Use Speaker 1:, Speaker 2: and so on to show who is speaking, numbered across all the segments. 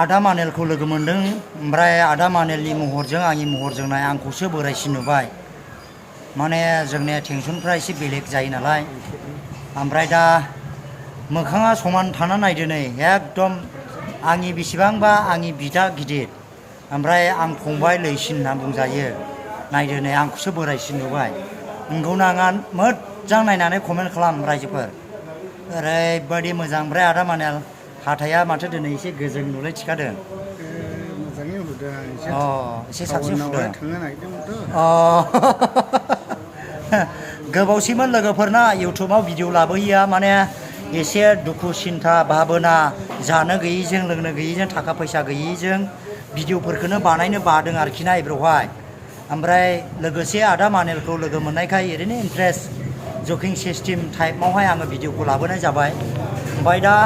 Speaker 1: आदा मानेलखौ लोगो मोनदों ओमफ्राय आदा मानेलनि महरजों आंनि महरजों नाय आंखौसो बोरायसिन नुबाय माने जोंनिया टेनसनफ्रा एसे बेलेग जायो नालाय ओमफ्राय दा मोखाङा समान थाना नायदो नै एकदम आंनि बेसेबांबा आंनि बिदा गिदिर ओमफ्राय आं फंबाय लैसिन होनना बुंजायो नायदो नै आंखौसो बोरायसिन नुबाय नोंगौ नाङा मोजां नायनानै कमेन्ट खालाम रायजोफोर ओरैबायदि मोजां ओमफ्राय आदा मानेल हाथाया माथो दिनै एसे गोजों नुलाय थिखादों
Speaker 2: मोजाङै हुदों
Speaker 1: एसे साबसिन हुदों
Speaker 2: थांनो नागिरदोंमोनथ'
Speaker 1: गोबावसिमोन लोगोफोरना इउटुबाव भिडिअ लाबोयैया माने एसे दुखु सिन्था भाबना जानो गैयैजों लोंनो गैयैजों थाखा फैसा गैयैजों भिडिअफोरखौनो बानायनो बादों आरोखि ना एब्रावहाय ओमफ्राय लोगोसे आदा मानेलखौ लोगो मोननायखाय ओरैनो इन्ट्रेस्ट जकिं सिस्टेम टाइपआवहाय आङो भिडिअखौ लाबोनाय जाबाय ओमफ्राय दा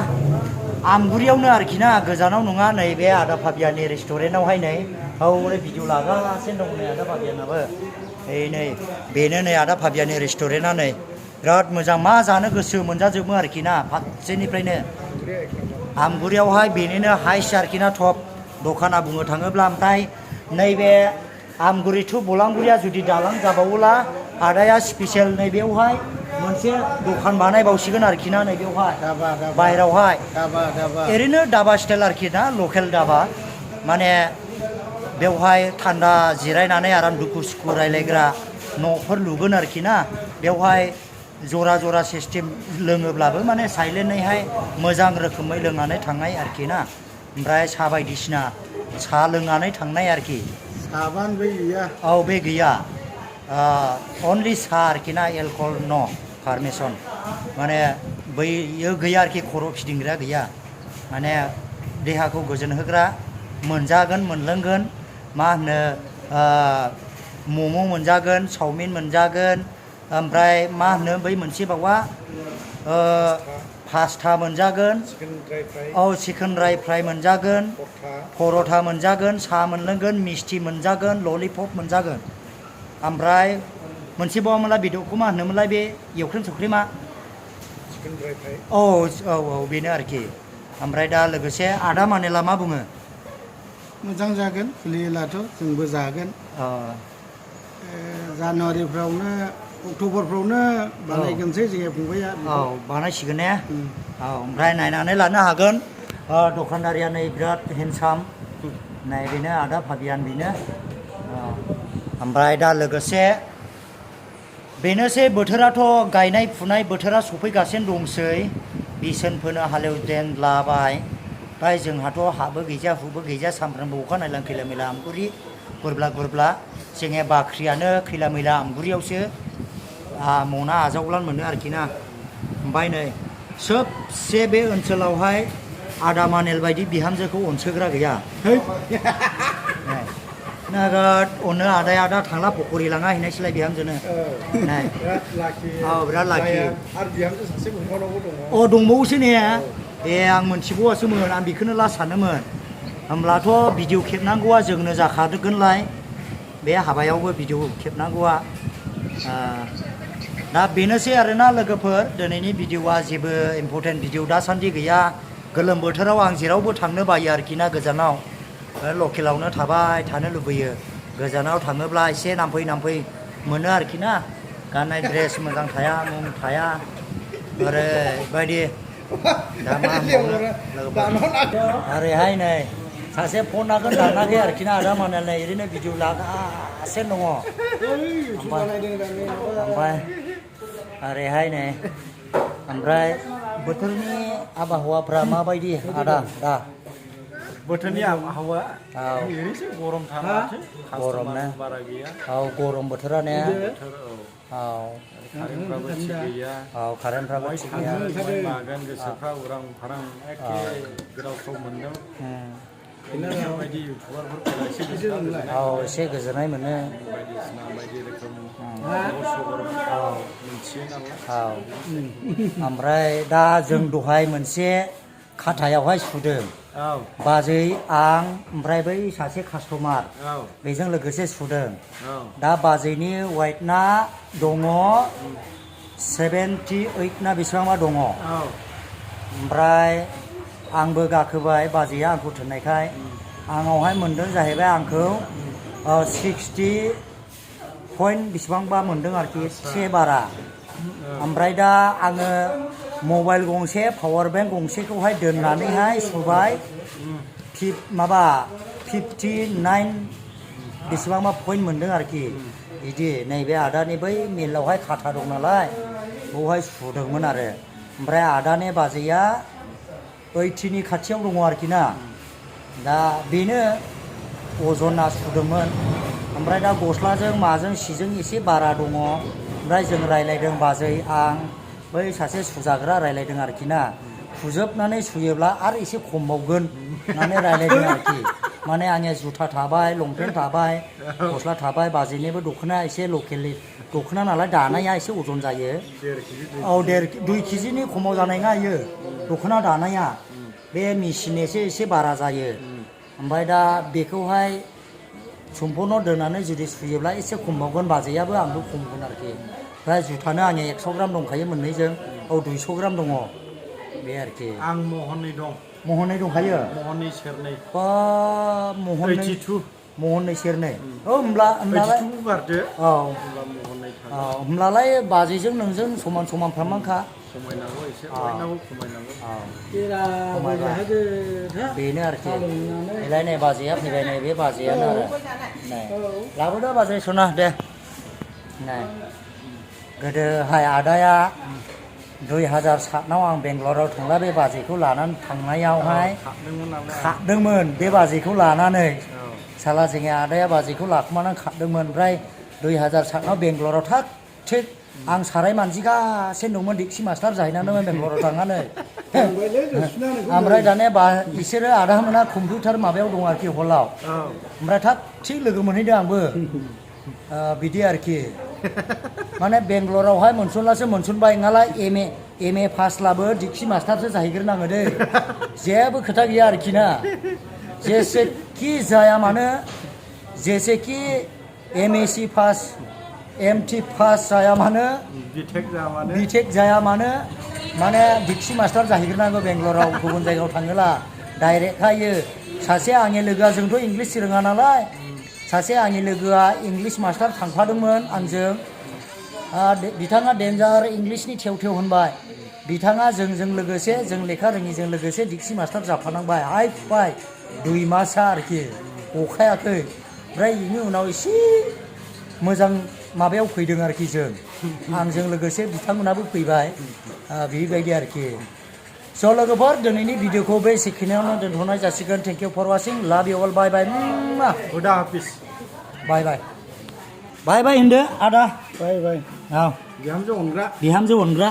Speaker 1: आमगुरियावनो आरोखि ना गोजानाव नङा नैबे आदा फाबियानि रेस्टुरेन्टआवहाय नै हौरै भिडिअ लागासिनो दं नै आदा फाबियानाबो नै बेनो नै आदा फाबियानि रेस्टुरेन्टआ नै बिराद मोजां मा जानो गोसो मोनजाजोबो आरोखि ना फारसेनिफ्रायनो आमगुरियावहाय बेनिनो हाइस्ट आरोखि ना टप दखाना बुंनो थाङोब्ला ओमफ्राय नैबे आमगुरि टु बलांगुरिया जुदि दालां जाबावोला आदाया स्पेसियेल नैबेयावहाय मोनसे दखान बानायबावसिगोन आरोखि ना नैबेयावहाय बाहेरावहाय ओरैनो दाबा स्टाइल आरोखि ना लकेल दाबा माने बेवहाय थान्दा जिरायनानै आराम दुखु सुखु रायलायग्रा न'फोर लुगोन आरोखि ना बेवहाय जरा जरा सिस्टेम लोङोब्लाबो माने साइलेन्टैहाय मोजां रोखोमै लोंनानै थांनाय आरोखि ना ओमफ्राय साहा बायदिसिना साहा लोंनानै थांनाय आरोखि
Speaker 2: साहाबानो बे गैया
Speaker 1: औ बे गैया अनलि साहा आरोखि ना एलकहल न' पारमिसन माने बैयो गैया आरोखि खर' फिदिंग्राया गैया माने देहाखौ गोजोन होग्रा मोनजागोन मोनलोंगोन मा होनो मम' मोनजागोन चावमिन मोनजागोन ओमफ्राय मा होनो बै मोनसे बावा पास्ता मोनजागोन औ चिकेन ड्राइ फ्राइ मोनजागोन पर'था मोनजागोन साहा मोनलोंगोन मिस्थि मोनजागोन ललिपप मोनजागोन ओमफ्राय मोनसे बावामोनलाय बेदरखौ मा होनोमोनलाय बे एवख्रेम सख्रेमा औ औ औ बेनो आरोखि ओमफ्राय दा लोगोसे आदा मानेला मा बुङो
Speaker 2: मोजां जागोन खुलियोलाथ' जोंबो जागोन जानुवारिफ्रावनो अक्ट'बरफ्रावनो बानायगोनसै जोंनि फंबाया
Speaker 1: औ बानायसिगोन ने औ ओमफ्राय नायनानै लानो हागोन दखानदारिया नै बिराद हेन्डसाम नै बेनो आदा फाबियान बेनो ओमफ्राय दा लोगोसे बेनोसै बोथोराथ' गायनाय फुनाय बोथोरा सफैगासिनो दंसै बिसोन फोनो हालेवजेनलाबाय ओमफ्राय जोंहाथ' हाबो गैजा हुबो गैजा सामफ्रामबो अखा नायलां खैला मैला आमगुरि गुरब्ला गुरब्ला जोंनि बाख्रियानो खैला मैला आमगुरियावसो मना आजावब्लानो मोनो आरोखि ना ओमफ्राय नै सबसे बे ओनसोलावहाय आदा मानेल बायदि बिहामजोखौ अनसोग्रा गैया नोगोद अनो आदाया आदा थांला पकरि लाङा हैनायसैलाय बिहामजोनो औ बिराद लाखि
Speaker 2: आरो बिहामजो सासे मोनबावनांगौ दङ
Speaker 1: अ दंबावोसो ने आं मोनथिबावासोमोन आं बेखौनो लास्ट सानोमोन होमब्लाथ' भिडिअ खेबनांगौआ जोंनो जाखादोंलाय बे हाबायावबो भिडिअ खेबनांगौआ दा बेनोसै आरोना लोगोफोर दिनैनि भिडिअआ जेबो इम्परटेन्ट भिडिअ दासान्दि गैया गोलोम बोथोराव आं जेरावबो थांनो बायो आरोखि ना गोजानाव लकेलावनो थाबाय थानो लुबैयो गोजानाव थाङोब्ला एसे नामफै मोनो आरोखि ना गाननाय ड्रेस मोजां थाया मुं थाया ओरैबायदि दा मा ओरैहाय नै सासे फन नागोन दानाखै आरोखि ना आदा मानेल नै ओरैनो भिडिअ लागासिनो दङ ओमफ्राय ओरैहाय नै ओमफ्राय बोथोरनि आबहावाफ्रा माबायदि आदा दा
Speaker 2: बोथोरनि आबहावा ओरैनोसै गरमथार
Speaker 1: गरम ना
Speaker 2: बारा गैया
Speaker 1: औ गरम बोथोरा ने औ
Speaker 2: कारेन्टफ्राबो थिग गैया
Speaker 1: औ कारेन्टफ्राबो थिग गैया
Speaker 2: मागोन गोसोफ्रा उरां फारां एखे गोदाव सोराव मोनदों बेबायदि इउटुबारफोर
Speaker 1: औ एसे गोजोननाय मोनो
Speaker 2: बायदिसिना बायदि रोखोम मिथियो नालाय
Speaker 1: औ ओमफ्राय दा जों दहाय मोनसे खाथायावहाय सुदों बाजै आं ओमफ्राय बै सासे कास्टमार बेजों लोगोसे सुदों दा बाजैनि वाइटना दङ 78 ना बेसेबांबा दङ ओमफ्राय आंबो गाखोबाय बाजैया आंखौ थिननायखाय आंनावहाय मोनदों जाहैबाय आंखौ 60 पइन्ट बेसेबांबा मोनदों आरोखि से बारा ओमफ्राय दा आङो मबाइल गंसे पावार बेंक गंसेखौहाय दोननानैहाय सुबाय माबा 59 बेसेबांबा पइन्ट मोनदों आरोखि बिदि नैबे आदानि बै मिलावहाय खाथा दं नालाय बेवहाय सुदोंमोन आरो ओमफ्राय आदानि बाजैया 80नि खाथियाव दङ आरोखि ना दा बेनो अजना सुदोंमोन ओमफ्राय दा गस्लाजों माजों सिजों एसे बारा दङ ओमफ्राय जों रायलायदों बाजै आं बै सासे सुजाग्रा रायलायदों आरोखि ना सुजोबनानै सुयोब्ला आरो एसे खमबावगोन होननानै रायलायदों आरोखि माने आंनिया जुथा थाबाय लंपेन्ट थाबाय गस्ला थाबाय बाजैनिबो दख'ना एसे लकेलनि दख'ना नालाय दानाया एसे अजन जायो औ 2 केजिनि खमाव जानाय नङा इयो दख'ना दानाया बे मेचिन एसे बारा जायो ओमफ्राय दा बेखौहाय सम्पनाव दोननानै जुदि सुयोब्ला एसे खमबावगोन बाजैयाबो आंबो खमगोन आरोखि ओमफ्राय जुथानो आंनिया 100 ग्राम दंखायो मोननैजों औ 200 ग्राम दङ बे आरोखि
Speaker 2: आं महननै दं
Speaker 1: महननै दंखायो
Speaker 2: महननै सेरनै
Speaker 1: बा महननै
Speaker 2: 82
Speaker 1: महननै सेरनै औ होमब्लालाय
Speaker 2: 82 गारदो
Speaker 1: औ
Speaker 2: होमब्ला महननै थाङो
Speaker 1: होमब्लालाय बाजैजों नोंजों समान समान फ्रामानखा
Speaker 2: खमायनांगौ एसे बयनाबो खमायनांगौ
Speaker 1: बेनो आरोखि बेलाय नै बाजैया फैबाय नै बे बाजैयानो आरो नै लाबोदो बाजै सना दे नै गोदोहाय आदाया 2007आव आं बेंगलराव थांला बे बाजैखौ लानानै थांनायावहाय खारदोंमोन बे बाजैखौ लानानै साला जोंनि आदाया बाजैखौ लाखुमानानै खारदोंमोन ओमफ्राय 2007आव बेंगलराव थाग थिग आं साराय मानजिगासिनो दंमोन डिक्सि मास्टार जाहैनानैमोन बेंगलराव थांनानै ओमफ्राय दाने बिसोरो आदामोना कम्पिउटार माबायाव दं आरोखि हलाव ओमफ्राय थाग थिग लोगो मोनहैदों आंबो बिदि आरोखि माने बेंगलरावहाय मोनसनलासो मोनसनबाय नालाय एम ए पास लाबो डिक्सि मास्टारसो जाहैग्रोनाङो दै जेबो खोथा गैया आरोखि ना जेसेखि जाया मानो जेसेखि MSc पास MT पास जाया मानो बिटेक जाया मानो माने डिक्सि मास्टार जाहैग्रोनांगौ बेंगलराव गुबुन जायगायाव थाङोला डाइरेक्ट हायो सासे आंनि लोगोआ जोंथ' इंलिस रोङा नालाय सासे आंनि लोगोआ इंलिस मास्टार थांफादोंमोन आंजों बिथाङा डेन्जार इंलिसनि थेव थेव होनबाय बिथाङा जोंजों लोगोसे जों लेखा रोङिजों लोगोसे डिक्सि मास्टार जाफानांबाय हाय फुबाय 2 मासा आरोखि अखायाखै ओमफ्राय बेनि उनाव एसे मोजां माबायाव फैदों आरोखि जों आंजों लोगोसे बिथांमोनाबो फैबाय बेबायदि आरोखि स' लोगोफोर दिनैनि भिडिअखौ बे सेकेन्डआवनो दोनथ'नाय जासिगोन थेंक इउ फर वाचिं लाभ इउ अल बाय बाय
Speaker 2: हुदा हाफिज
Speaker 1: बाय बाय होनदो आदा
Speaker 2: बाय
Speaker 1: औ
Speaker 2: बिहामजो अनग्रा
Speaker 1: बिहामजो अनग्रा